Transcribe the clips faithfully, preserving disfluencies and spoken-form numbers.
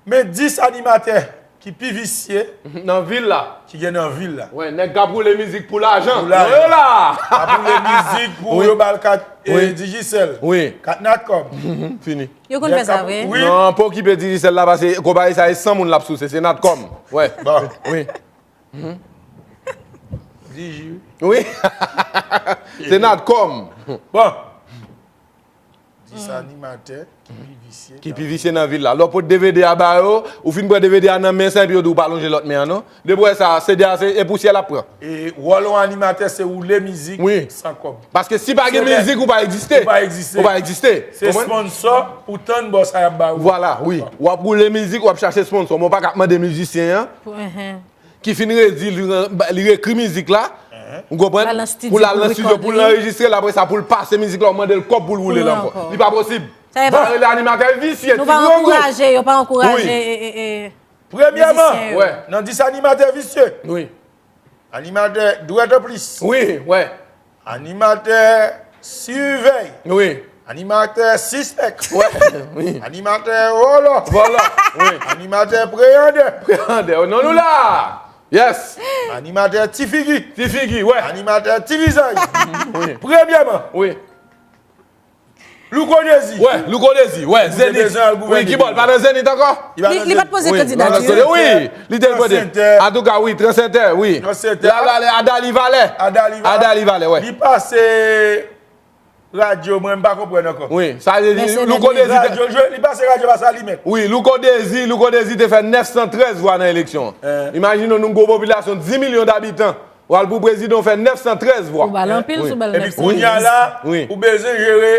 Men dis animatè ki pi visye nan vil la. Ki gen nan vil la. Wè, nèg k ap woule mizik pou lajan. Pou lajan. Yo la. K ap woule mizik pou yo ba l kat Digicel. Wi. Kat Natcom. Fini. Yo konn fè sa vre. Wi. Non, pa okipe Digicel la, paske konpayi sa e san moun l ap souse, se Natcom. Wè. Bon. Wi. Digi. Wi. Se Natcom. Bon. Dis animatè ki pi visye. Ki pi visye nan vil la. Lè w pot D V D a ba yo, ou fin pran D V D a nan men sa epi yo di w pa lonje lòt men an non. Depi w wè sa, C D a se e pousyè l ap pran. E wòl yon animatè se woule mizik Wi. San kòb. Paske si pa gen Se lè- mizik ou pa egziste. Ou pa egziste. Ou pa egziste. Se sponsò pou tann bò sa y ap ba ou. Vwala, wi. W ap woule mizik, w ap chache sponsò. Men w pa ka ap mande mizisyen an Pou- ehe. ki fin redi li, li ekri mizik la, ou konprann? L al nan estidyo Pou l al pou nan l estidyo, pou l rekòd li. Anrejistre l, apre sa pou l pase mizik la, ou mande l kòb pou l woule l Pou l ankò. ankò. Li pa posib. Sa e Sa pa- rele animatè visye, Nou ti pa grango. Ankouraje, yo pa ankouraje Wi. e, e, e, Premyèman, mizisyen yo. Wè. Nan dis animatè visye, Wi. animatè dwèt an plis, Wi, wè. Animatè sivèy. Wi. Animatè sispèk. Wè. Wi. Animatè vòlò. Vòlò. Wi. Animatè preyandè. Preyandè. Non, nou la. Yes. Animatè ti figi. Ti figi, wè. Animatè ti vizaj. Wi. Premyèman, Wi. Louko Dezi. Wè, Louko Dezi. Wè, Zenith. Dezi al gouvène. Wi, ki bò l pa nan Zenith ankò? Li pa Li, nan li pa t poze Wi, kandidati. nan Zenith. Wi, li te poze. Transcenter. Antouka, wi, Transcenter, wi. Transcenter. La, la, la, Adali Valè. Adali Valè. Adali Valè, wè. Li pase radyo, mwen m pa konprann ankò. Wi, sa vle di Mercedes Louko Dezi te Radyo jwe, li pase radyo pa sa li menm. Wi, Louko Dezi, Louko Dezi te fè nèf san trèz vwa nan eleksyon. Eh. Imajine nou, nou gwo popilasyon, dis milyon dabitan. W al pou prezidan, w fè nèf san trèz vwa. Ou ba l anpil Wi. sou bèl Epi nèf san. Kounye a la, Wi. ou bezwen jere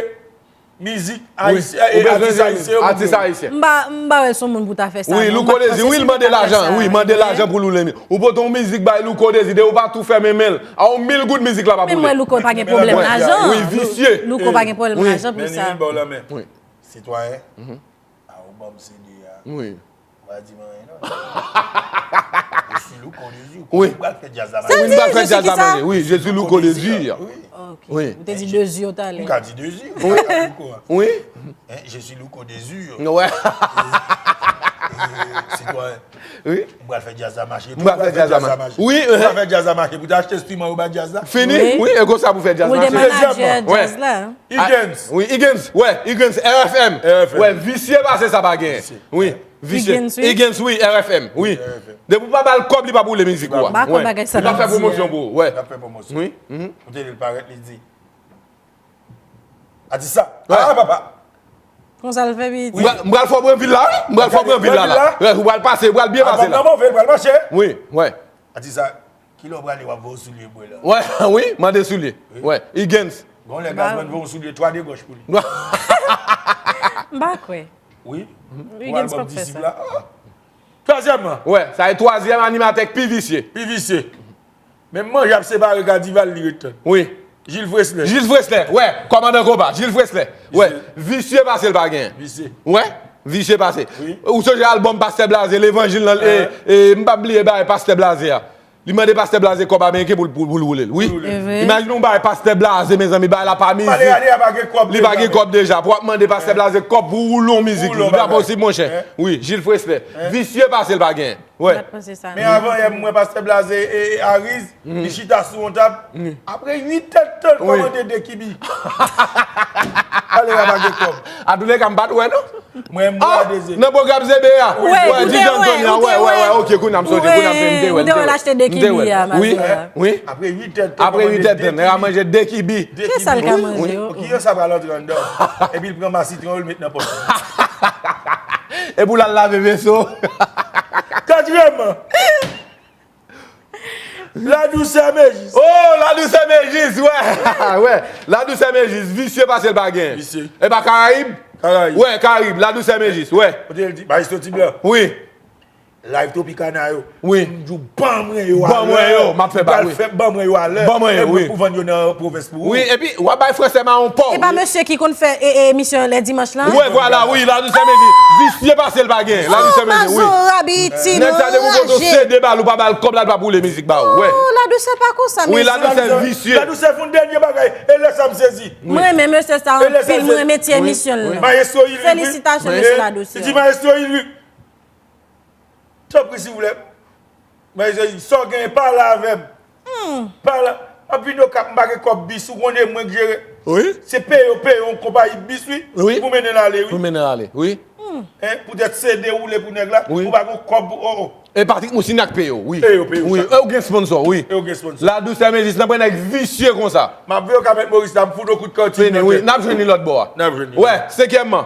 mizik Wi. ayisyen e Ou bezwen atis jere ayisyen yo pou atis nou. Ayisyen. M pa, m pa wè se yon moun pou ta fè sa. Wi, Non, Louko m pa Dezi, panse wi, se l yon mande moun pou ta fè lajan, sa. wi, mande lajan pou l woule. Ou pote yon mizik bay Louko Dezi, de ou pa tou fèmen men l. A yon mil goud mizik la pa pou Men mwen, Louko pa gen pwoblèm Wi, lajan. wi, visye. Louko pa gen pwoblèm Wi. lajan pou Men sa. li ba w lanmen. Wi. Sitwayen, Mhm. a ou ban m C D a. Wi. Ou pa di m anyen non. Je suis Louko Dezi. Wi. Ou pral fè djaz la Sa mache. Wi, m pral di fè je djaz suis la qui ça? manje. Wi, je suis Louko Dezi. Wi. Ok. Wi. Ou te di Dezi yo talè. M ka di Dezi. Wi. Louko a. Wi. Hein, je suis Louko Dezi. Wè. Sitwayen. Wi. M pral fè djaz la mache. M pral fè djaz la mache. Wi, M pral fè djaz la mache. Pou te achte enstriman yo ba djaz la. Fini? Wi. Wi, e konsa pou fè djaz Ou de mache. manager Dezyèmman. djaz la. Higgins. Wi, Higgins. Wè, Higgins, R F M. R F M. Wè, visye pase sa pa genyen. Wi. Visye. Higgins, wi. Higgins, wi, R F M. Wi. R F M. Depi w pa ba l kòb, li pa pou woule mizik ou a. Ba kòb bagay sa Li pa m fè ap di pwomosyon a. Pou ou. Wè. N ap fè pwomosyon. Wi. Ou te li l parèt, li di. Atis sa. Wè. Ah, papa. Konsa l fè piti. M pral, m pral fè w pran vil la, wi. M pral fè w pran vil la, la. Wè, ou pral pase, ou pral byen pase Album la. nan move, l pral mache. Wi, wè. Atis sa. Kilè w prale w ap voye w soulye pou la. Wè, wi, mande soulye. Wè, Higgins. Gon lè gazman voye w soulye twa degòch pou li. M pa kwè. Wi. Higgins pa fè sa. Twazyèmman. Wè, sa e twazyèm animatè k pi visye. Pi visye. Menm manje ap separe Kadival li ret tann. Wi. Gilles Fresley. Gilles Fresley, wè, kòmandan konpa, Gilles Fresley. Wè, visye pase l pa genyen. Visye. Wè, visye pase. Wi. Ou sonje albòm Pastè Blaze, Levanjil nan, e, e, m p ap bliye bagay Pastè Blaze a. Li mande Pastè Blaze kòb ameriken pou l, pou, pou l woule l. Wi. Pou l woule l. Evre. Imajine yon bagay Pastè Blaze, mezanmi, bagay la pa mizik. Pale ale a pa gen kòb. Li pa gen kòb deja. Pou w ap mande Pastè Blaze kòb pou woule yon mizik. Woule yon Li pa bagay. Posib, monchè. Wi, Gilles Fresley. Visye pase l pa genyen. M Wè. pa t panse sa. Men avan yè m wè Pastè Blaze e, e Ariz, li chita sou yon tab. Apre uit èdtan l kòmande de kibi. Ale a pa gen kòb. Antouleka, m pa t wè non. Mwen m bwè de ze. Nan pwogram Z B A. Wè, ou te wè, ou te wè. Wè, wè, wè, ok, kounye a m sonje, kounye a m sonje, m te wè. Ou te wè l achte de kibi a, ma sè. Apre uit èdtan. Apre uit èdtan, nèg la manje de kibi. Kisa l ka manje? Pou ki yo sa pral antre anndan? Epi l pran masitwon yo l met nan pòch. E pou l al lave veso. Katriyèmman. La Douceur Mejis. Oh, La Douceur Mejis, wè. Wè, La Douceur Mejis, visye pase l pa gen. Visye. E pa Karayib? Karayib. Wè, Karayib, La Douceur Mejis, wè. Kote l di, Maestro Ti Blan. Wi. Live Tropicana yo. Wi. M di w, ban mwen yo. Ban mwen yo, m ap fè ba, wi. Ban mwen yo alè. Ban mwen yo, wi. Pou vann yo nan pwovens pou ou. Wi, epi, w ap bay fransè mawon pa w. E pa mesye ki konn fè e, e, emisyon lè dimanch lan? Wè, vwala, wi, La Douceur Mejis. Visye pase l pa gen. La Douceur Mejis, wi. Mazora biti Nèg sa depi w pote w C D ba l, ou pa ba l kòb la, l pa pou woule mizik ba ou. Wè. Oh, La Douceur pa konsa, Wi, mesye. La Douceur visye. La Douceur foun dènye bagay. E lè sa m sezi. Mwen renmen mesye sa E lè sa anpil, m mwen sezi. renmen ti emisyon l lan. Maestro Ilvi. Felisitasyon, mesye La Douceur. Li di Maestro Ilvi. Silvouplè. Mwen se sa w genyen, pale avè m. Pale. M ap vin Okap, m pa gen kòb bis, ou konnen mwen k jere. Wi. Se peye yo, peye yon konpayi bis, wi. Wi. Pou mennen l ale, Pou wi. Mennen l ale, wi. Hein, poutèt se dewoule pou nèg la, Wi. ou pa gen kòb pou, oh, oh. E Patrick Moussignac peye w, wi. Peye w, peye w, Wi, chak. E w gen sponsor, wi. E w gen sponsor. La douceur mais juste nan pran nèg visye konsa. M ap veye Okap Mèt Moris la, m fout yon kout kòti. Fini, wi. N ap jwenn li lòt bò a. N ap jwenn li. Wè, senkyèmman.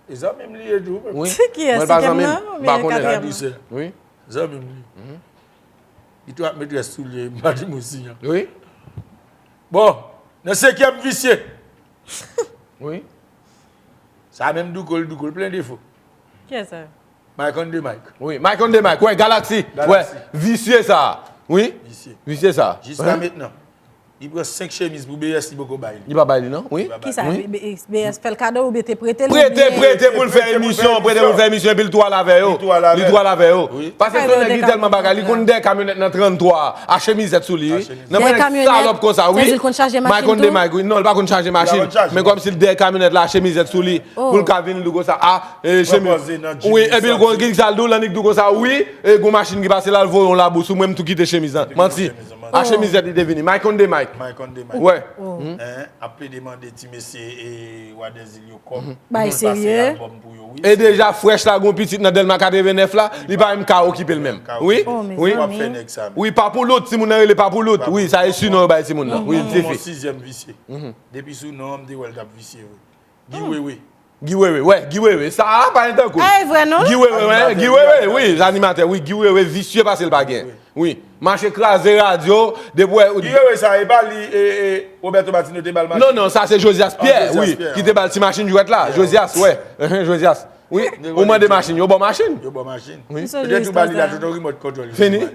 E zanmi m li ye tou. Wi. Se ki Mwen se pa kèm zanmi m, nan? m pa konnen. Katriyèm. Dise. Wi. Zanmi m li. Li tou ap met rès sou li, m pa di m osi an. Wi. Bon, nan senkyèm visye. Wi. Sa menm douko l, douko l plen defo. Kiyès sa? Mike on the Mike. Wi, Mike on the Mike. Wè, Galaxy. Wè, Galaxy. Visye sa. Wi. Visye. Visye sa. Jiska mentnan. Li pran senk chemiz pou B S, li poko bay li. Li pa bay li non? Wi. Li pa bay Kisa? li. Wi. B S fè l kado ou bete prete l? Prete, Oubyen- prete pou l fè emisyon, prete pou l fè emisyon, epi l tou al avè yo. Li tou al avè Li tou al avè yo. Wi. Paske Kay se yon bò nèg ki de tèlman bagay, li konn dèyè kamyonèt nan trannntwa a, a chemizèt sou li, wi. A chemizèt. Nan pran Dèyè nèg kamyonèt, salòp konsa, sa wi. vle di l konn chaje Mike machin on the tou? Mike, wi. Non, li pa konn chaje machin. konn chaje. Men kòmsi l dèyè kamyonèt la, a chemizèt sou li, Oh. pou l ka vin, li konsa, a, e, chemiz. Repoze nan jeans, Wi, epi l gon santi. Ki sa l di w, l annik di w konsa, wi, e, gon machin ki pase la, l voye yon labou sou mwen, m tou kite chemiz lan. Manti. Chemiz lan, A chemizèt li te vini. Mike on the Mike. Mike on the Mike. Wè. Hein, ap plede mande ti mesye e Wa dèzil yo kòb. Bay Pou l pase serye. Albòm pou yo, wi. E deja Fresh la gon pitit nan Dèlma katrevenèf la, li pa menm ka okipe l menm. Wi. Oh, mes Wi. W ap fè amis. nèg sa. Wi, pa pou lout, timoun nan rele pa pou lout. Wi, sa e si non yo bay timoun nan. Wi, Mon dife. Sizyèm visye. Depi sou non an, m te wè l t ap visye, wi. Guy Wewe. Guy Wewe, wè, Guy Wewe. Sa a pa entankou. Ah, e vre non? Guy Wewe, wè, Animatè, Guy Wewe, wi, animatè, wi, Guy Wewe, visye pase l pa gen. Wi. Mache kraze radyo, depi wè. Guy Wewe sa, e pa li, e, e, Roberto Martino te ba l machin. Non, non, sa se Josias Pierre, Josias wi, Pierre, ki te ba l ti machin jwèt la. Josias, wè. Josias. Wi, ou mande machin, yo ba w machin. Yo ba w machin. Wi. Ki sòt Petèt ou ba li la, istwa sa? Tout yon remote control. Fini.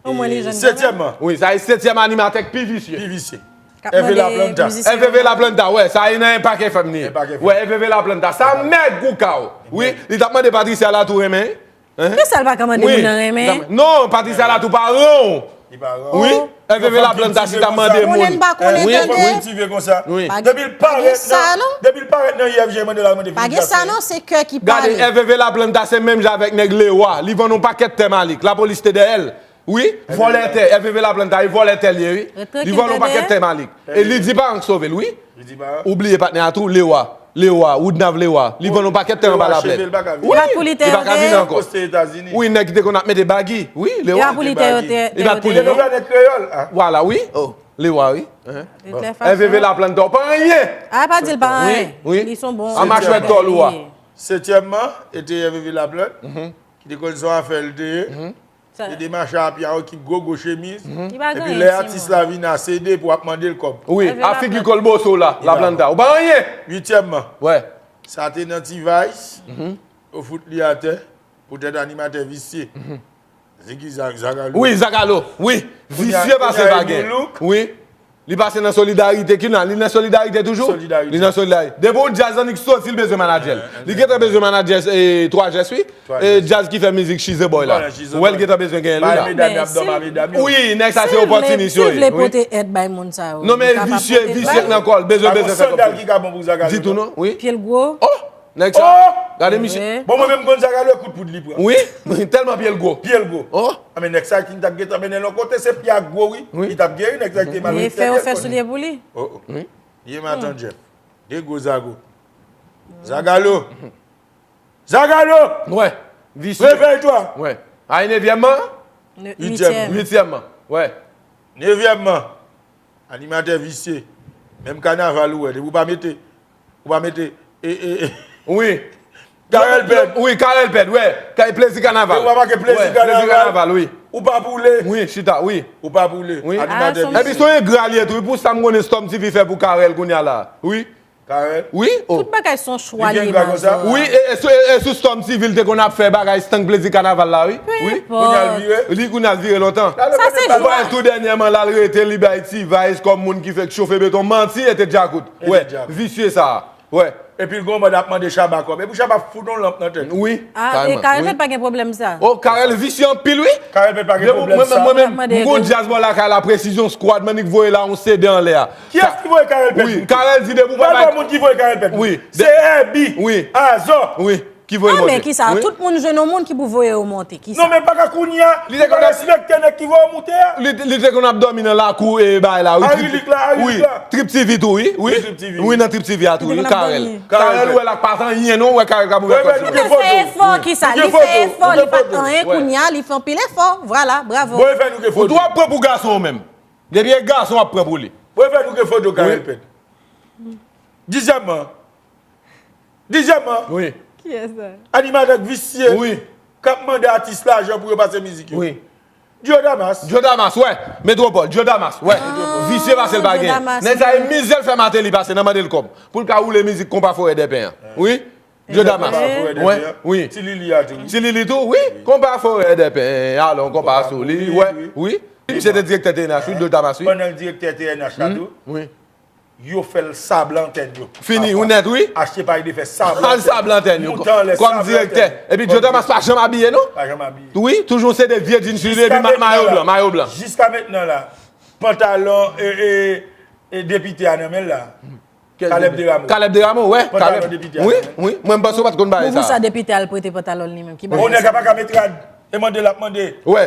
Omwen li jèn. Setyèmman. Wi, sa e setyèm animatè k pi visye. Pi visye. K ap Hervé mande Laplanta. mizisyen Hervé Laplanta, wè, sa e nan en pakè fanm li ye. En pakè fanm. Wè, Hervé Laplanta, sa mèg kou kaw. Wi, li t ap mande Patricia Latou renmen. Kisa l pa ka mande moun nan renmen? Non, Patricia Latou pa ran w. Li pa ran. Wi, Hervé Laplanta si t ap mande moun. Konnen pa konnen Wi, tande. wi. Kultive konsa. Wi. Depi l parèt sa, nan, non? Depi l parèt nan I F G, mande la mande Pa gen sa non, se kè ki Gade, pale. Hervé Laplanta se menm jan avèk nèg Lewa. Li vann yon pakèt tè Malik. Lapolis te dèyè l. Wi, vòlè tè. Hervé Laplanta, li vòlè tè li ye, wi. Li vòlè yon pakèt tè Malik. E li di paran k sove l, wi. Li di pa. Ou bliye patnè a tou, Lewa. Lewa, Woodnav Lewa. Li vann yon pakèt tè anba laplèn. Cheve l pa ka vin. Li pa pou li tè Li yo pa ka te. vin ankò. Poste Etazini. Wi, nèg ki te konn ap mete bagi. Wi, Li Lewa. pa pou li tè yo te. Li pa pou li, Tè yo non. te. Planèt kreyòl. Ah. Vwala, wi. Oh, Lewa, wi. De toute façon. Hervé Laplanta, ou pa anyen. A pa di l pa anyen. Wi. Li son bon. A machwè tòl ou a. Setyèmman, e te Hervé Laplanta, ki te konn son afè l te ye. Li te mache a pye a yon kip gwo gwo chemiz. Epi lè atis la vin a sede pou ap mande l kòb. Wi, a figi kòlboso la, Laplanta. Ou pa anyen. Uityèmman, Wè. Sa te nan T-Vice. Yo fout li atè. Poutèt animatè visye. Se ki Zagalo. Wi, Zagalo. Wi. Visye pase pa gen. Wi. Li pase nan Solidarite ki nan. Li nan Solidarite toujou? Li nan Solidarite. Depi yon djaz annik soti, li bezwen manadjè l. Li gentan bezwen manadjè e twa jès, wi. E djaz ki fè mizik She's a Boy la. Ou wè l gentan bezwen genyen li la. Wi, nèg sa se opòtinis yo ye. Si w vle pote èd bay moun sa yo. Non, men visye, visye k nan kò l. Bezwen, bezwen fè kòb. Di tou non, wi. Pye l gwo. Oh! Nèg sa, gade misye. Bon, mwen menm konn sa, gade kout poud li pran. Wi, tèlman pye l gwo. Pye l gwo. Oh. A men nèg sa ki t ap gentan mennen l yon kote, se pye a gwo, wi. Li t ap geri, nèg sa ki te mal. Li fè yo fè soulye pou li. Oh, oh. Li e matan Jeff. De gwo zago. Zagalo. Zagalo! Wè. Visye. Réveille-toi! Wè. A e nevyèmman? Uityèm. Uityèmman. Wè. Nevyèmman. Animatè visye. Menm kanaval ou wè, depi ou pa mete, ou pa mete, e, e, e. Wi. Karèl Pèd. Wi, Karèl Pèd, wè. Plezi kanaval. Depi ou pa make plezi kanaval, wi. Ou pa poule. Wi, chita, wi. Ou pa poule. Wi. Animatè visye. Epi se yon engra li ye tou, wi, pou sa m konnen Storm T V fè pou Karèl kounye a la. Wi. Karèl. Wi, oh. Tout bagay se yon chwa li ye, Mazò. Wi, e, e sou, e, e sou Storm T V l te konn ap fè bagay stank plezi kanaval la, wi. Wi. Kounye a l vire. Li kounye a l vire lontan. Sa se jwa. Tou dènyèman, l al rete, li bay T-Vice kòm moun ki fèk chofe beton. Manti, e te djakout. Wè, visye sa. Wè. Epi l gon mòd ap mande Shabba kòb. Epi Shabba fout yon lanp nan tèt. Wi. A, e Karèl Pèd pa gen pwoblèm sa. Oh, Karèl visye anpil, wi. Karèl Pèd pa gen pwoblèm sa. Mwen menm, mwen menm, m gon djaz bò lakay la, Precision Squad, m annik voye la yon C D anlè a. Kiyès ki voye Karèl Pèd? Wi, Karèl di depi w pa bay. Pral ba moun ki voye Karèl Pèd. Wi. Se Herbie. Wi. Azò. Wi. Ki voye l monte. Ah, men kisa? Tout moun jwenn yon moun ki pou voye yo monte. Kisa? Non, men pa ka kounye a. Li te konn ap respekte nèg ki voye w monte a. Li, li te konn ap dòmi nan lakou e bay la, wi. Arilik la, Arilik la. Trip T V tou, wi. Wi, nan Trip T V a tou, wi. Karèl. Karèl, ou wè l ak pa t anyen, non, ou wè Karèl ka boule kòb sou li. Li fè efò, kisa? Li fè efò, li pa t anyen, kounye a, li fè anpil efò. Vwala, bravo. Ou twò pran pou gason ou menm. Depi e gason w ap pran pou li. Mwen fè nou gen foto Karèl Pèn. Dizyèmman. Dizyèmman. Wi. Kiyès sa? Animatè visye. Wi. K ap mande atis lajan pou yo pase mizik yo. Wi. Djo Damas. Djo Damas, wè. Metwopòl, Djo Damas, wè. Visye pase l pa gen. Nèg sa e mizè l fè Mateli pase nan mande l kòb. Pou l ka woule mizik Konpa Forè Dèpen an. Wi. Djo Damas. Wi. Ti Lili a tou. Ti Lili tou, wi. Konpa Forè Dèpen, alon konpa sou li, wè, wi. Misye te direktè T N H, wi, Djo Damas, wi. Pandan l direktè T N H la tou, wi. Yo fè l sab antèn yo. Fini, ou nèt, wi. Achte pay de fè sab antèn. Al sab antèn yo. Kòm direktè. Epi Djo Damas pa janm abiye, non? Pa janm abiye. Wi, toujou se de vye djin sou li, epi mayo blan, mayo blan. Jiska mentnan la, pantalon e, e, e depite a nan men l la. Caleb Desrameaux. Caleb Desrameaux, wè. Pantalon depite a nan men l. Wi, wi. Mwen, m panse w pa t konn bagay sa. Pou sa depite al prete pantalon li menm. Ki bagay sa? Nèg la pa ka met rad. E mande l ap mande. Wè.